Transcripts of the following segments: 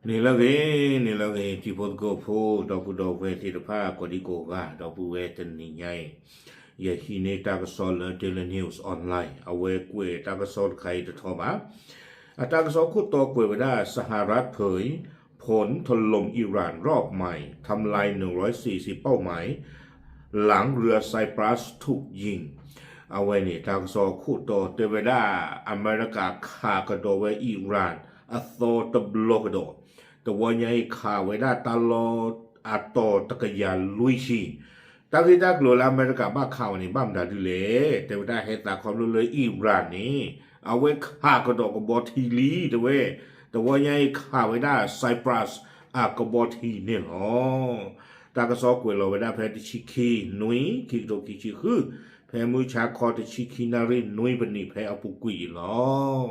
န့ၣ်လၢဂ့ၤ, န့ၣ်လၢဂ့ၤ တံၤဖိသကိးဖိ ဒီပုၢ်ဒီဝဲၢ်သ့ၣ်တဖၣ် ကိးဒံကိးဂၤ ဒီပုၢ်ဝဲၢ်တနံၤညါအံၤ, ယဟံးန့ၢ်တၢ်ကစီၣ်လၢ Daily News Online အဝဲကွဲးတၢ်ကစီၣ်တခါအံၤတထီဘၣ်. အတၢ်ကစီၣ်ခိၣ်တီကွဲးဝဲဒၣ် สหรัฐเผย ผลถล่มอิหร่านรอบใหม่ ทำลายหนึ่งร้อยสี่สิบเป้าหมาย หลังเรือไซปรัสถูกยิง အဝဲန့ၣ် တၢ်ကစီၣ်ခိၣ်တီတဲဝဲဒၣ် အမဲရကၤခးကဒီးဝဲ Iran အသီတဘျီကဒီး, တဝီညါအံၤခးဝဲဒၣ်တၢ်လီၢ်အတီၤတကယၤလွံၢ်ဆံ, တၢ်ဂ့ၢ်တၢ်ကျိၤလၢအမဲရကၤဘၣ်ခးဝဲန့ၣ် ဘၣ်မတၤဒ်လဲၣ်, တဲဝဲဒၣ်ဟဲသးခီဖျိလၢ Iran န့ၣ် အဝဲခးကဒီးကဘီထံလံ တဲဝဲ, တဝီညါအံၤခးဝဲဒၣ် Cyprus အကဘီထံန့ၣ်လီၤ. တၢ်ကစီၣ်ကွဲးလီၤဝဲဒၣ်ဖဲတဆံခံနွံ ခံကထိခံဆံဃု, ဖဲမုၢ်ဆါခီတဆံခံနၣ်ရံၣ်နွံပနံးဖဲအပူၤကွံာ်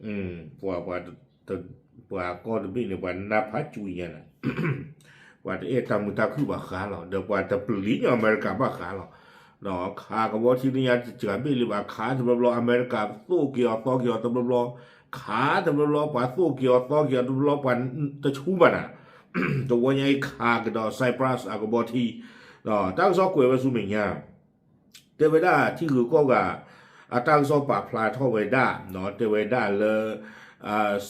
အံၤလီၤ. ပှၤ ပှၤ ပှၤကီၢ်တဘ့ၣ်န့ၣ် ပှၤနၢ်ဖးစူညါန့ၣ်, ပှၤတအဲၣ်တၢ်မုာ်တၢ်ခုၣ်ဘၣ်ဃးလီၤ, ဒီးပှၤတပျံၤညီအမဲရကၤဘၣ်ဃးလီၤ. ဒီးခးကဘီထံလၢညါတစှၤဘ့ၣ်လံဘၣ်, ခးတဘျီဘျီ အမဲရကၤသိၣ်က့ၤအီၤသီက့ၤအီၤတဘျီဘျီ, ခးတဘျီဘျီ ပှၤသိၣ်က့ၤအီၤသီက့ၤအီၤတဘျီဘျီ ပှၤတဆူဘၣ်နၤ, တဝီညါအံၤခးကဒီး Cyprus အကဘီထံ, တၢ်ကစီၣ်ကွဲးဝဲဆူမဲာ်ညါ တဲဝဲဒၣ်ထံဂုၤကီၢ်ဂၤ အတၢ်ကစီၣ်ပာ်ဖျါထီၣ်ဝဲဒၣ်, တဲဝဲဒၣ်လၢ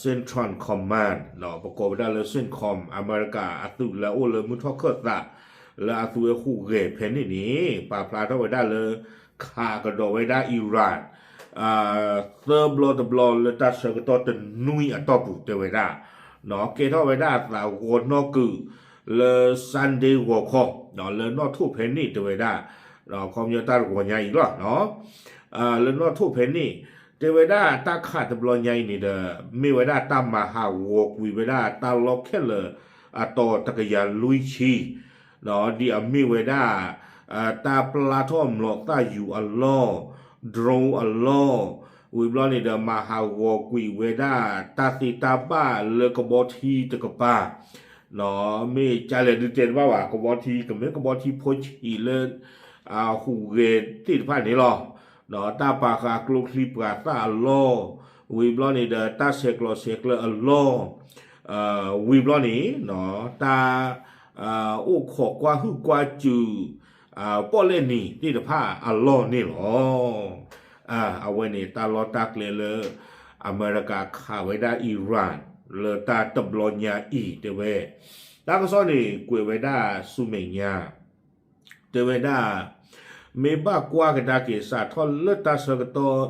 Central Command ပကိးဝဲဒၣ်လၢ CENTCOM အမဲရကၤအသုးလၢအအိၣ်လၢမုၢ်ထီၣ်ခၢၣ်သး လၢအသုးဝဲဟူးဂဲၤဖဲန့ၣ်န့ၣ် ပာ်ဖျါထီၣ်ဝဲဒၣ်လၢ ခးကဒီးဝဲဒၣ် Iran သၢဘျီတဘျီလၢတၢ်ဆၢကတီၢ်တနွံအတီၢ်ပူၤတဲဝဲဒၣ်, ကဲထီၣ်ဝဲဒၣ်အသးဂီၤနီၢ်ကုာ် လၢ Sunday ဂီၤခီ, လၢနီၣ်ထိၣ်ဖဲန့ၣ်တဲဝဲဒၣ်, ခီပညီတၢ်တဂီၤညါအံၤလီၤ, လၢနီၣ်ထိၣ်ဖဲန့ၣ် တဲဝဲဒၣ်တၢ်ခးတဘျီညါအံၤန့ၣ်ဒီး မ့ၢ်ဝဲဒၣ်တၢ်မၤဟးဂီၤကွံာ်ဝဲဒၣ်တၢ်လီၢ်ခဲလၢာ်အတီၤတကယၤလွံၢ်ဆံ ဒ်အမ့ၢ်ဝဲဒၣ် တၢ်ပျၢ်ထီၣ်မျိာ်သၣ်ယူၤအလီၢ်, drone အလီၢ်, ဝံၤဘျီန့ၣ်ဒီး မၤဟးဂီၤကွံာ်ဝဲဒၣ်တၢ်သ့တၢ်ဘၣ်လၢကဘီထံတကပၤ, မ့ၢ်ကလဲၣ်ဒုးတဲတဘၣ်ဘၣ်, ကဘီထံ ကမ့ၢ်ကဘီထံဖိဆံးလၢ ဟူးဂဲၤသ့ၣ်တဖၣ်န့ၣ်လီၤ. တၢ်ပာ်ဃာ်ကျိချံပှၤသၣ်အလီၢ်, ဝံၤဘျီန့ၣ်ဒီး တၢ်ဆဲးကျိးဆဲးကျၢအလီၢ်, ဝံၤဘျီန့ၣ် တၢ် အိၣ်ခိးကွၢ်ဟုၣ်ကွၢ်စူၤ ပီၣ်လဲၣ်နံၤသ့ၣ်တဖၣ်အလီၢ်န့ၣ်လီၤ. အဝဲန့ၣ်တၢ်လီၢ်တၢ်ကျဲလၢ အမဲရကၤခးဝဲဒၣ် Iran လၢတၢ်တဘျီညါအံၤတဲဝဲ, တၢ်ကစီၣ်န့ၣ်ကွဲးဝဲဒၣ်ဆူမဲာ်ညါ တဲဝဲဒၣ် မ့ၢ်ဘၣ်ကွၢ်ကဒါက့ၤစးထီၣ်လၢတၢ်ဆၢကတီၢ်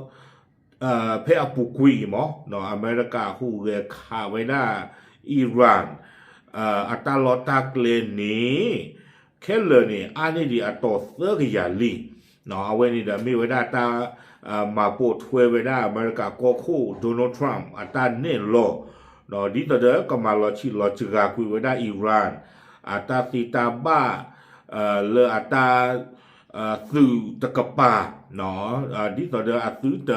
ဖဲအပူၤကွံာ်အံၤမး အမဲရကၤဟူးဂဲၤခးဝဲဒၣ် Iran အတၢ်လီၢ်တၢ်ကျဲန့ၣ် ခဲလၢာ်န့ၣ် အါန့ၢ်ဒံးအတီၤသၢကယၤလံ. အဝဲန့ၣ်ဒီးမ့ၢ်ဝဲဒၣ်တၢ် မၤပိာ်ထွဲဝဲဒၣ်အမဲရကၤကီၢ်ခိၣ် Donald Trump အတၢ်နဲၣ်လီၤ ဒ်သိးဒီးကမၤလီၤဆံးလီၤစှၤကွံာ်ဝဲဒၣ် Iran အတၢ်သ့တၢ်ဘၣ် လၢအတၢ် သုးတကပၤ ဒ်သိးဒီးအသုတ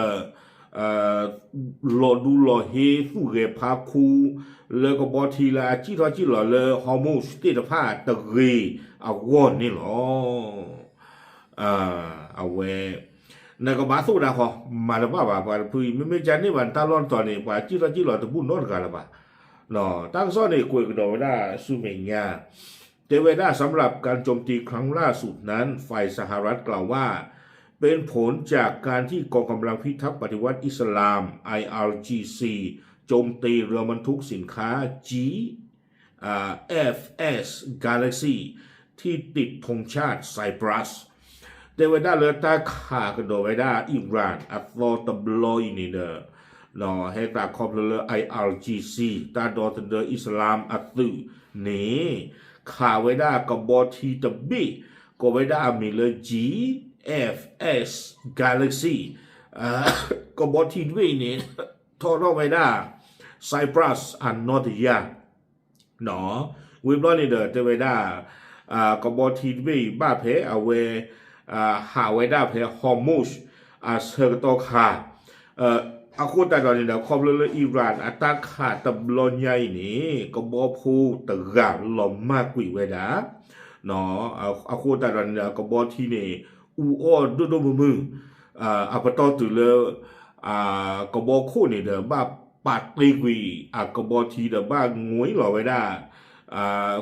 လီၤဒူလီၤဟ့သူၣ်ဂဲၤဖးခူ လၢကဘီထံလၢအစံၣ်ထီၣ်စံၣ်လီၤလၢ Hormuz သ့ၣ်တဖၣ်တဂ့ၤအဂီၢ်န့ၣ်လီၤ. အဝဲ နကဘၣ်သိၣ်ဒၣ်ဃီ မၤတဘၣ်ဘၣ် ပှၤတဖုအံၤ မ့မ့ၢ်ကန့ၢ်ဘၣ်နတၢ်လီၢ်တတီၤန့ၣ် ပှၤစံၣ်ထီၣ်စံၣ်လီၤတဘူၣ်နီတဂၤလၢၤဘၣ်. တၢ်ကစီၣ်န့ၣ် ကွဲးကဒီးဝဲဒၣ်ဆူမဲာ်ညါ တဲဝဲဒၣ် สำหรับการโจมตีครั้งล่าสุดนั้น ฝ่ายสหรัฐกล่าวว่า เป็นผลจากการที่กองกำลังพิทักษ์ปฏิวัติอิสลาม ไออาร์จีซี โจมตีเรือบรรทุกสินค้า จี เอฟเอส Galaxy ที่ติดธงชาติไซปรัส တဲဝဲဒၣ်လၢတၢ်ခးကဒီးဝဲဒၣ် Iran အသီတဘျီအံၤန့ၣ်ဒီး ဟဲသးခီဖျိလၢ ไออาร์จีซี တၢ်ဒီသဒၢအံၣ်စလၢမ်အသုးန့ၣ် ခးဝဲဒၣ်ကဘီထံတဘ့ၣ် ကိးဝဲဒၣ်အမံၤလၢ จี เอฟเอส Galaxy ကဘီထံတဘ့ၣ်အံၤန့ၣ် ထီထီၣ်ဝဲဒၣ် Cyprus အနီၢ်တယၢ် ဝံၤဘျီန့ၣ်ဒီးတဲဝဲဒၣ် ကဘီထံတဘ့ၣ်အံၤဘၣ်ဖဲအဝဲ ဟးဝဲဒၣ်ဖဲ Hormuz အဆၢကတီၢ်ခါ အဃိသတးဒီးန့ၣ်ဒီး ခီဖျိလၢ Iran အတၢ်ခးတဘျီညါအံၤန့ၣ် ကဘီဖိတဂၤလီၤမၢ်ကွံာ်ဝဲဒၣ် အဃိသတးဒီးန့ၣ်ဒီး ကဘီထံန့ၣ် အူအီၣ်ဒိၣ်ဒိၣ်မုၢ်မုၢ် အပတီၢ်တုၤလၢ ကဘီခိၣ်န့ၣ်ဒီး ဘၣ် ဘၣ်ပာ်တ့ၢ်ကွံာ်အကဘီထံဒီးဘၣ်ငွံလီၤဝဲဒၣ်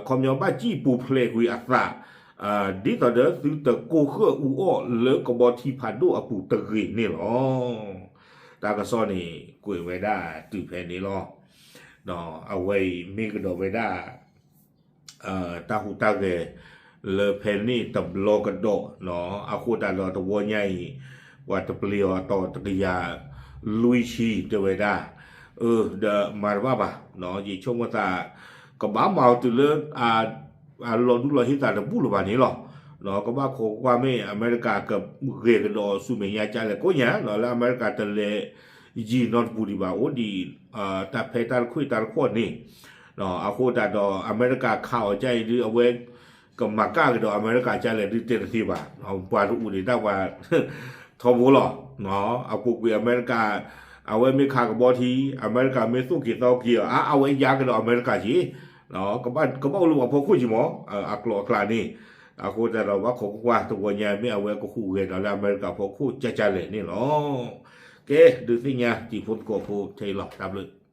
ခီပညီဘၣ်စံၣ်ပူၤဖျဲးကွံာ်အသး ဒ်သိးဒီးသုတကိးဃၢၣ်အူအီၣ်လၢကဘီထံဖးဒိၣ်အပူၤတဂ့ၤန့ၣ်လီၤ. တၢ်ကစီၣ်န့ၣ် ကွဲးဝဲဒၣ်တုၤဖဲန့ၣ်လီၤ. အဝဲအံၤမ့ၢ်ကဒီးဝဲဒၣ် တၢ်ဟူးတၢ်ဂဲၤလၢဖဲန့ၣ်တဘျီကဒီး အဃိသတးဒီးတဝီညါအံၤ ပှၤတပျံၤအီၤအတီၤတကယၤလွံၢ်ဆံတဲဝဲဒၣ် အၢ ဒီးမၤတဘၣ်ဘၣ် ယဆိကမိၣ်သး ကဘၣ်မၤအီၤတုၤလၢ အလီၤဒူလီၤဟ့သးတဘူၣ်လၢၤဘၣ်န့ၣ်လီၤ. ကဘၣ်ခိးကွၢ်မ့ၢ်အမဲရကၤကဂဲၤကဒီးဆူမဲာ်ညါကလဲၣ်ကိးညါ လၢအမဲရကၤတလဲၤယံာ်နီတပူၤဒံးဘၣ် အိၣ်ဒံး တၢ်ဖဲတၢ်တခွံၣ်တၢ်တခီၣ်န့ၣ် အဃိသတးဒီးအမဲရကၤခးအီၤကါအံၤဒုး အဝဲကမၤကၣ်ကဒီးအမဲရကၤကလဲၣ်ဒုးတဲတသ့ဘၣ်. ပှၤတအိၣ်ဒံးတၢ်ပှၤထီဘိလီၤ. အပူၤကွံာ်အမဲရကၤ အဝဲမ့ၢ်ခးကဘီထံ အမဲရကၤမ့ၢ်သိၣ်က့ၤသီက့ၤအီၤ အါ အဝဲယါကဒီးအမဲရကၤက့ၤ ကဘၣ်အိၣ်လၢပှၤဖီခိၣ်က့ၤမး အကျိၤအကျဲန့ၣ် အဃိသတးဒီးဘၣ်ခိးကွၢ်ကွၢ်တဝီညါ မ့ၢ်အဝဲကဟူးဂဲၤဒီးလၢအမဲရကၤဖီခိၣ်ကကလဲၣ်န့ၣ်လီၤ. ကဲ ဒုးသ့ၣ်ညါတံၤဖိသကိးဖိထဲအံၤလီၤ တၢ်ဘျုး